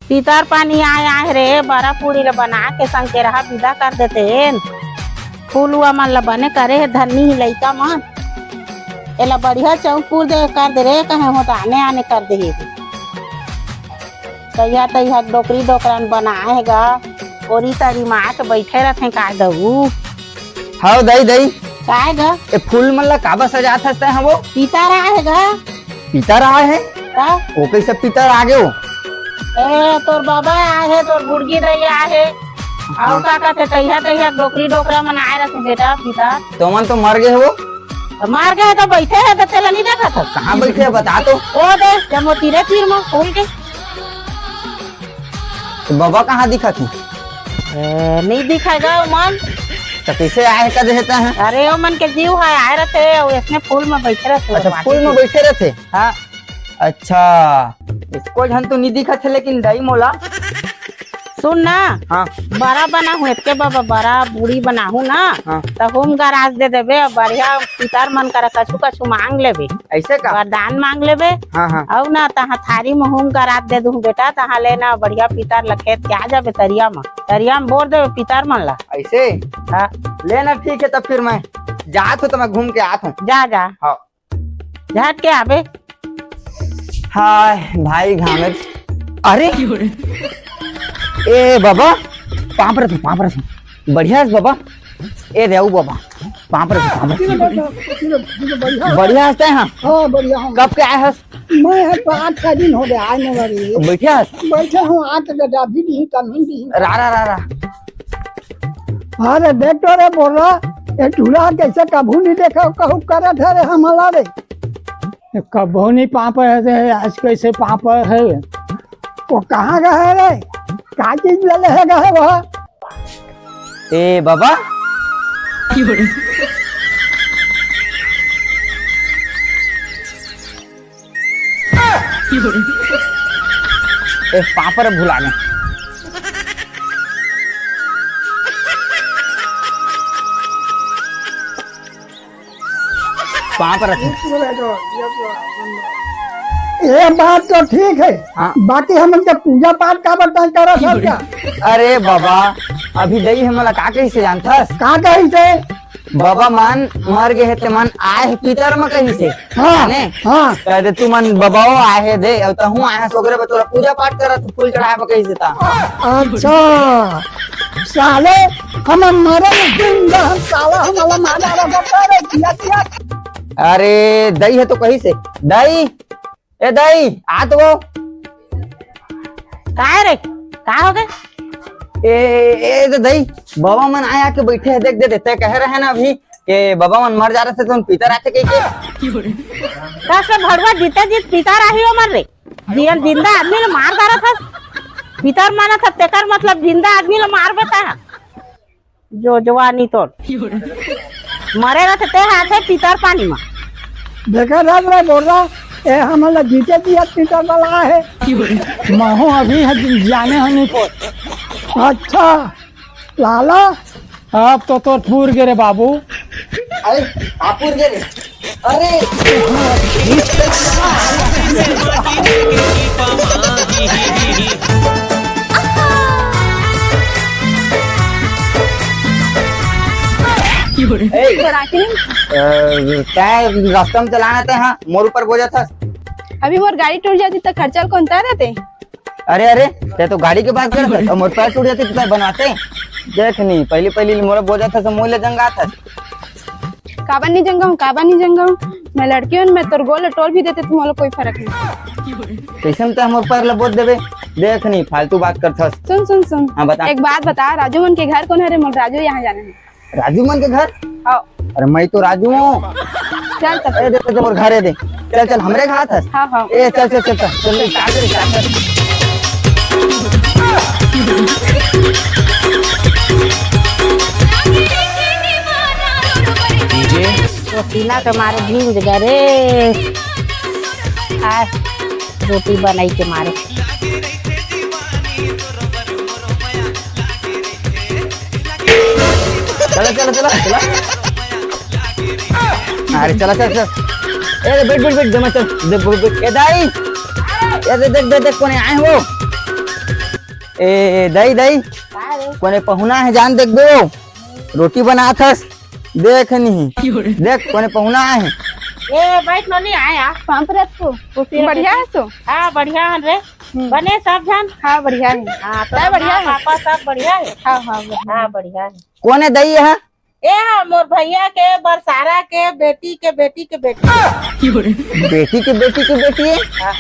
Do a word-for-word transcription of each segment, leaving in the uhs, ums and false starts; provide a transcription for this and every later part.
पितर पानी आय, आय रे, बरा पूड़ी ल बना के संकेरहा बिदा कर देतेन। फूल उआ मन ल बने करे हे धन्नी ही लइका मन। एला बढ़िया चौंकुर दे कर दे रे, कहे हो त आने आने कर दे हे। तैया तैया डोकरी डोकरन बनाए हे गा, ओरी तरी मार के बइठे रथे का दऊ। हव दई, दई। काय गा? ए फूल मन ला काबर सजात हस तैं हवो? पितर आए हे गा। पितर आए हे? का? ओ कइसे पितर आगे ओ? ए, तोर बाबा आए हे, तोर बुड़गी दई आए हे। अउ का कथे, तैया तैया डोकरी डोकरा मन आए रथे बेटा, पितर। तो मन तो मर गे हे वो? त मर गे हे त बइठे हे, त तेला नइ देखत हस? कहाँ बइठे हे, बता तो। ओ दे, जमो तीरे तीर म, फूल के। त बबा कहाँ दिखत हे? ए, नइ दिखय गा ओमन। त कइसे आए हे कदे हे तैं? अरे, ओमन के जीव ह आए रथे, अउ अइसने फूल म बइठे रथे, अच्छा, फूल म बइठे रथे? हाँ। अच्छा, एको झन तो नइ दिखत हे, लेकिन दई मोला सुन ना, हाँ। बरा बनाहूँ, एतके बबा बरा पूड़ी बनाहूँ ना, हाँ। त होम गराज दे देबे, अउ बढ़िया पितर मन करा कछु कछु मांग लेबे। अइसे का? वरदान मांग लेबे। हाँ, हाँ। अउ ना तहाँ थारी म होम गराज दे दूँ बेटा, तहाँ ले ना बढ़िया पितर ल खेत के आ जाबे तरिया म, तरिया म बोर देबे पितर मन ला। अइसे? हाँ। ले ना, ठीक हे, तब फिर मैं जात हूँ, त मैं घूम के आत हूँ। जा, जा। हाँ। झट के आबे। हाय भाई घामे। अरे, ए बाबा, पाँव परत हँव, पाँव परत हँव। बढ़िया हस बाबा? ए देऊ बाबा, पाँव परत हँव, पाँव परत हँव। बढ़िया हस तैं? हाँ, बढ़िया हँव। कब के आए हस? मैं ह पाँच छह दिन हो गे आए नइ बर। बइठे हस? बइठे हँव, आत बेटा, अभी दिही, तमही दिही। रा, रा, रा, रा। अरे देख तो रे बोर्रा, ए टूरा कइसे कभू नइ देखे, कहूँ करत हे रे हमला रे। कभू नइ पाँव परत हे, आज कइसे पाँव परत हे? ओ कहाँ गे हे रे? का चीज ल ले हे गे हे वो? ए बाबा। ए, पाँव परब भुला गेंव। पाँव परत हँव। ये बात तो ठीक हे, हाँ। बाकी हमन के पूजा पाठ काबर तैं करत हस का? अरे बाबा, अभी दई हमला का कहिसे जानथस? का कहिसे? बाबा मन मर गे हे, ते मन आए हे पितर म कहिसे। हाँ, ने? हाँ। कहि दे, तुमन बबाओ आए हे दे, अउ तहूँ आए हस, ओकरे बर तोला पूजा पाठ करत हँव, फूल चढ़ाए बर कहिसे ता। अच्छा, साले, हमन मरे में जिंदा हन, साला, हमला मार डारा, बता रे, किया, किया। अरे, दई ह तो कहिसे, दई, ए दई, आ तो। काय रे? का हो गे? ए, ए, ए, दे दई, बाबा मन आए आके बइठे हे, देख, दे, दे, तैं कहे रहे ना अभी के बाबा मन मर जात रथे, त पितर आथे कहिके। कस भड़वा जीते जीत पितर आही ओमन रे। जियन जिंदा आदमी ल मार डारत हस। पितर मानत हस, तेकर मतलब जिंदा आदमी ल मारबे तैं। जो जवानी तोर। मरे रथे ते हाथे पितर पानी म। देखे रह रे बोर्रा, ए हमला जीते जियत पितर वाला हे। महूँ अभी ह जाने हँव नइ पोत। अच्छा, लाला। अब तो तोर पूर गे रे बाबू। अरे, आप पूर गे रे। अरे। ए, तैं रास्ता म चलाना तैं, हाँ, मोर ऊपर बोजत हस। अभी मोर गाड़ी टूट जाती त खर्चा ल कोन उठाय देते? अरे, अरे, तैं तो गाड़ी के बात करत हस, अउ मोर पैर टूट जाती त तैं बनवाते। देख नी, पहिली, पहिली मोला बोजत हस, मुँह ले जंगात हस। काबर नइ जंगाहूँ, काबर नइ जंगाहूँ? मैं लड़की हूँ, मैं तोर गोड़ ल टोल भी देते त मोला कोई फरक नइ। कइसन तैं मोर पैर ल बोज देबे? देख नी, फालतू बात करत हस। सुन, सुन, सुन। हाँ, बता। एक बात बता, राजू मन के घर कोन हरे? मोला राजू यहाँ जाना हे। राजू मन के घर? हाँ। अरे मैं तो राजू हूँ। चल तब। ए, दे, दे, दे, मोर घर हे दे। चल, चल, हमरे घर हस। हाँ, हाँ। ए, चल, चल, चल, चल, चल, start कर, start कर। पसीना के मारे भींज गे रे। आय, रोटी बनाई के मारे। चला, चला, चला, चला। अरे, चला, चला, चला। ए, बैठ, बैठ, बैठ, जमा, चल। दे, बैठ, बैठ। ए, दाई। ए, दे, देख, देख, देख, कोन आए हो? ए, ए, दई, दई, का रे? कोने पहुना हे, जान देख दो, रोटी बनात हस, देख नहीं, देख कोने पहुना हे। ए, बैठ नोनी, आय, आ। पाँव परत हो। खुशी रह, बढ़िया खुशी। हे सो? हाँ, बढ़िया हन रे। हम्म। बने सब झन? हाँ, बढ़िया हे। हाँ, तो तै बढ़िया हे? पापा सब बढ़िया हे? हाँ, हाँ, बढ़िया। हाँ, बढ़िया हे। कोने दई हे? ए हा मोर भैया के, बरसारा के बेटी के बेटी के बेटी। बेटी के बेटी के बेटी हे? हाँ।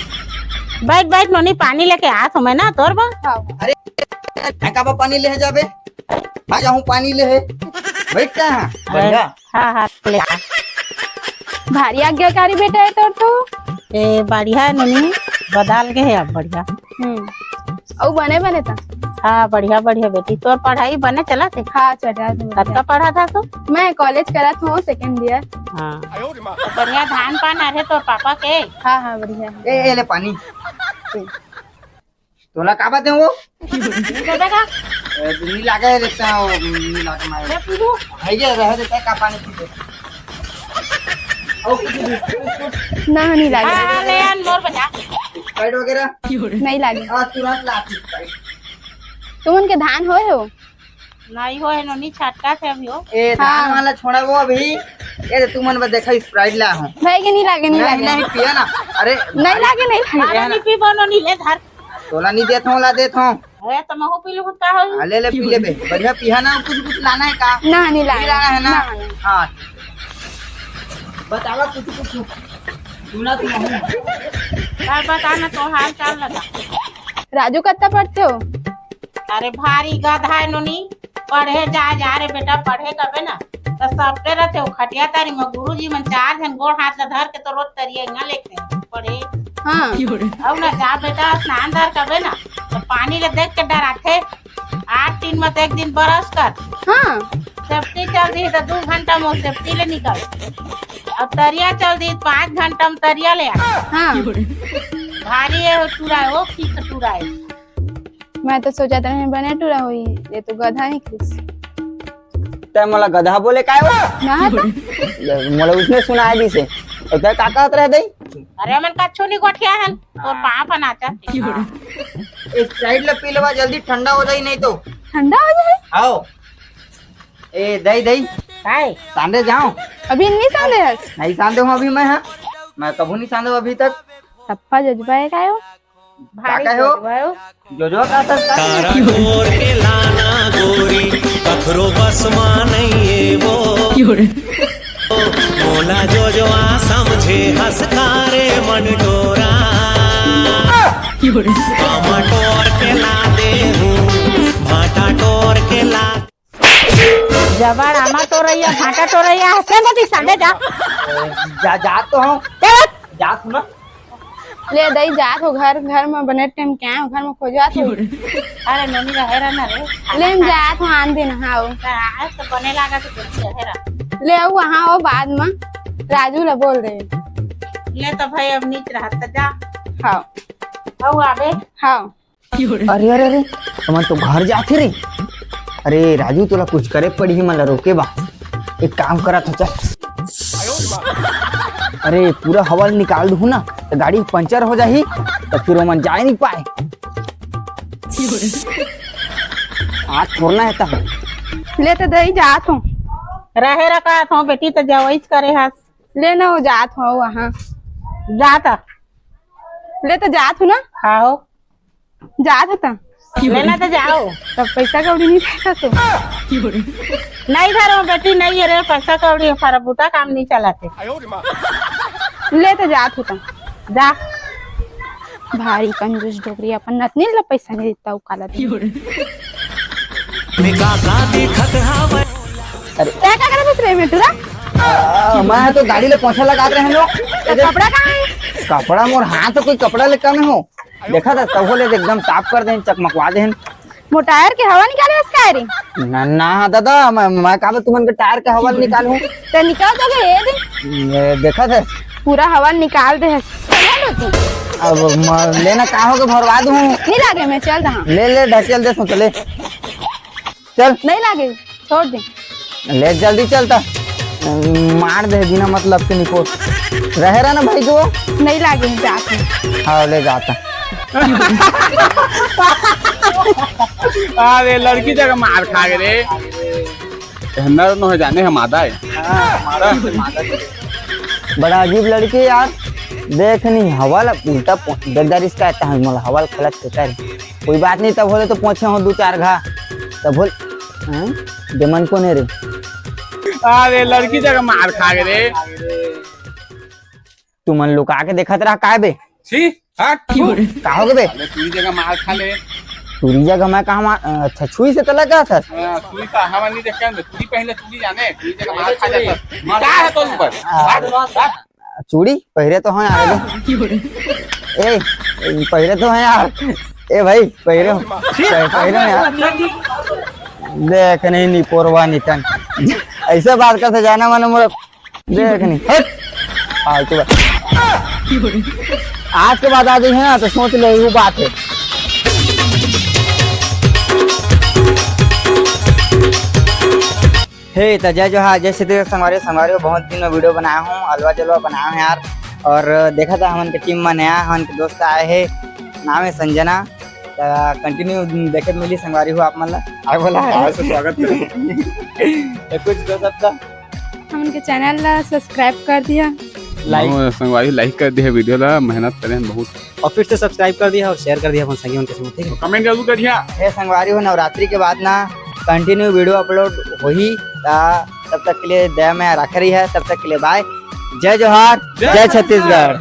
बैठ, बैठ नोनी, पानी लेके आत हों मैं ना तोर बर। हाँ। अरे, मैं काबर पानी ले जाबे? आ जाहूँ पानी ले हे। बैठ का? हाँ, बढ़िया। हाँ, हाँ, ले आ। भारी आज्ञाकारी बेटा हे तोर तो। ए, बढ़िया हे नोनी, बदल गे हे अब, बढ़िया। हम्म। अउ बने, बने त? हाँ, बढ़िया, बढ़िया बेटी। तोर पढ़ाई बने चलत हे? हाँ, चलत हे, बढ़िया। कतका पढ़त हस तू? मैं college करत हों, second year। हाँ। तो बढ़िया धान पान आ रे तोर पापा के? हाँ, हाँ, बढ़िया हे। ए, ए, ले पानी। तोला का बात हे वो? दे देगा? ए, नी लागे रहता है, वो नी लागे मारे। ले पी लूं। है ये, रह देता है, का पानी पी ले। अउ कुछ बिस्कुट, बिस्कुट? ना, नी लागे। हाँ, ले आन मोर बचा। Sprite वगैरह? नी लागे। हाँ, तुरंत ला Sprite। तुमन के धान होय हो? नहीं होय हे नोनी, छटका से अभी हो। ए, धान हाँ। वाला छोड़ा वो अभी। ए, तुमन बस देखा, Sprite ला हूँ। भाई के नी लागे, नी नहीं, लागे। नहीं, पिया ना। अरे, नी लागे, नी लागे। अरे, नी पीबो नोनी, ले धर। तोला नी देत हों, ला देत हों। अरे, त महू पी लूं, का होई? हाँ, ले, ले, पी ले बे। बढ़िया पिया ना, कुछ, कुछ लाना है का? ना, नी लाना। नी लाना है ना? ना, ना। हाँ। बतावा कुछ, कुछ। सुना तू महू। का बता ना, तो हाल चाल लगा। राजू, कत्ता पढ़ते हो? अरे, भारी गधा हे नोनी। पढ़े जा, जा रे बेटा, पढ़े कबे ना, त सबके रथे ओ खटिया तारी म गुरुजी मन चार झन गोड़ हाथ ल धर के तो रोज तरिया इहाँ लेके पढ़े। हाँ। अउ ना जा बेटा, स्नान धर कबे ना, त पानी ल देख के डराथे। आठ तीन म त एक दिन brush कर। हाँ। सेफ्टी चल दी त दू घंटा म सेफ्टी ले निकल। अब तरिया चल दी, पाँच घंटा म तरिया ले आ। हाँ। भारी हे ओ टूरा, ओ खीस टूरा हे। मैं तो सोचत रहें बने टूरा होही, ये तो गधा निकलिस। तै मोला गधा बोले काय हो? ना तो। मोला उसने सुनाय दिस हे। अउ तै का कहत रहे दई? अरे, हमन कछु नी गोठिया हन, तोर पाँव पनाचा। हाँ। ए, Sprite ल पी लेवा, जल्दी ठंडा हो जाही नहीं तो। ठंडा हो जाही? आओ। ए, दई, दई। काय? सांदे जाओ। अभी नी सांदे हस? नहीं सांदे हों अभी मैं, हाँ। मैं कभू नी सांदे हों अभी तक। सप्पा जज्बा हे काय हो? भारी का कहे हो? जोजवा हो। जोजवा का संस्कार है? तारा टोर के लाना गोरी, कखरो बस मा नहीं ये वो। क्यों रे? मोला जोजवा समझे हस का रे मन डोरा। क्यों रे? हम टोर के ला दे हूँ, भाटा टोर के ला। जबड़ आमा टोरइया, भाटा टोरइया, हंसे मती सांदे जा। जा, जा तो हूँ। जा बस। जा सुना। ले दई जात हों घर, घर म बने टाइम के आए हों, घर म खोजवात हों। अरे नोनी रहे रहा ना रे। ले न जात हों आन दिन, हाँ। आज तो बने लागा तो कुछ रहे रहा। ले अउ वहाँ हो बाद म राजू ला बोल दे। ले तो भाई अब नीच रहत त जा। हाँ। अउ आबे। हाँ। अरे, अरे, अरे, हमन तो घर जाथे रे। अरे राजू, तोला कुछ करे पड़ही, मन ला रोके बा। एक काम करत हों, चल। अरे, पूरा हवा ल निकाल दूँ ना, त गाड़ी पंचर हो जाही, त फिर ओमन जाए नी पाए। आज छोड़ना हे तब। ले त दई जात हों। रहे रखा हों बेटी, त जवईच करे हस। ले ना, वो जात हों वहाँ। जात। ले त जात हों ना। हाँ हो। जात हता। लेना तो जाओ। तब पैसा कौड़ी नहीं था तो। नहीं धरो बेटी, नहीं है रे, पैसा कौड़ी हमारा बूता काम नहीं चलाते। ले तो जात हता। जा। भारी कंजूस डोकरी, अपन नतनील ला पैसा नहीं देता, उ काला दे। अरे। तै का करत हस रे में टूरा? आ, मैं तो गाड़ी ले पोछा लगात रहेंव। तो कपड़ा कहाँ है? कपड़ा मोर हाथ, कोई कपड़ा ले कम हो? देखा था, तभो ले एकदम साफ कर देन, चकमकवा देन। मोर टायर के हवा निकाले हस का रे? ना, ना दादा, मैं, मैं काबर तुमन के टायर के हवा निकालूं? ते निकाल दे ये दे। ये देखा था? पूरा हवा निकाल दे हस। चला लो तू। अब म-, लेना का हो के भरवा दूं? नहीं लागे, मैं चल रहा। ले, ले, ढकेल दे, सोच ले। चल। नहीं लागे, छोड़ दे। ले जल्दी चल त। मार दे बिना मतलब के निपोर। रहे रहा ना भाई तू? नहीं लागे, जात हूँ। हाँ, ले जाता। अरे, लड़की जगह मार खा गे रे। नर नो हे, जाने हे, मादा हे। बड़ा अजीब लड़की हे यार। देख नहीं, हवा ला उल्टा पो-, गद्दारिस का आता है, मोला हवा ला खलत के कर। कोई बात नहीं, तब होले तो पहुंचे हो दो चार घा। तब होल, हैं? देमन कोन हे रे? अरे, लड़की जगह मार खा गे रे। तुमन लुका के देखत रहा काय बे? छी, हट। का हो गे बे? अरे, टूरी जगह मार खा ले। टूरी जगह मैं कहाँ मार, अच्छा, छुई से तो लगा था। हाँ, टूरी का हवा नहीं देखा, टूरी पहले टूरी जाने, टूरी जगह मार खा जाता। का है तो ऊपर? हाँ। हट, हट। चूड़ी पहिरे तो हो यार। ए, ए, पहिरे तो हो यार। ए भाई, पहिरे हो। पहिरे हो यार। देख नहीं, निपोरवा नितन। ऐसे बात करते जाना मानो मोर। देख नहीं, हट। फालतू बात। आज के बाद आ जाइए ना तो सोच ले, वो बात है। हे, त जय जोहार, जय छत्तीसगढ़ संगवारी हो। संगवारी हो, बहुत दिन में वीडियो बनाया हूँ, अलवा जलवा बनाया हूँ यार। और देखा था हमन के टीम में नया हमन के दोस्त आए हे, नाम है संजना। त कंटिन्यू देखे मिली संगवारी हो आप मन ला। आए बोला है। आज से स्वागत करें। तो कुछ दोस्त आपका? हमन के चैनल ला सब्सक्राइब कर दिया। लाइक। हाँ, संगवारी लाइक कर दिया वीडियो ला, मेहनत करें बहुत। और फिर से सब्सक्राइब कर दिया और शेयर कर दिया अपन संगी मन के संग, ठीक है? कमेंट जरूर करिया। हे संगवारी हो, नवरात्रि के बाद ना कंटिन्यू वीडियो अपलोड होही, ता तब तक के लिए दया में रखे रही है, तब तक के लिए बाय, जय जोहार, जय जय छत्तीसगढ़।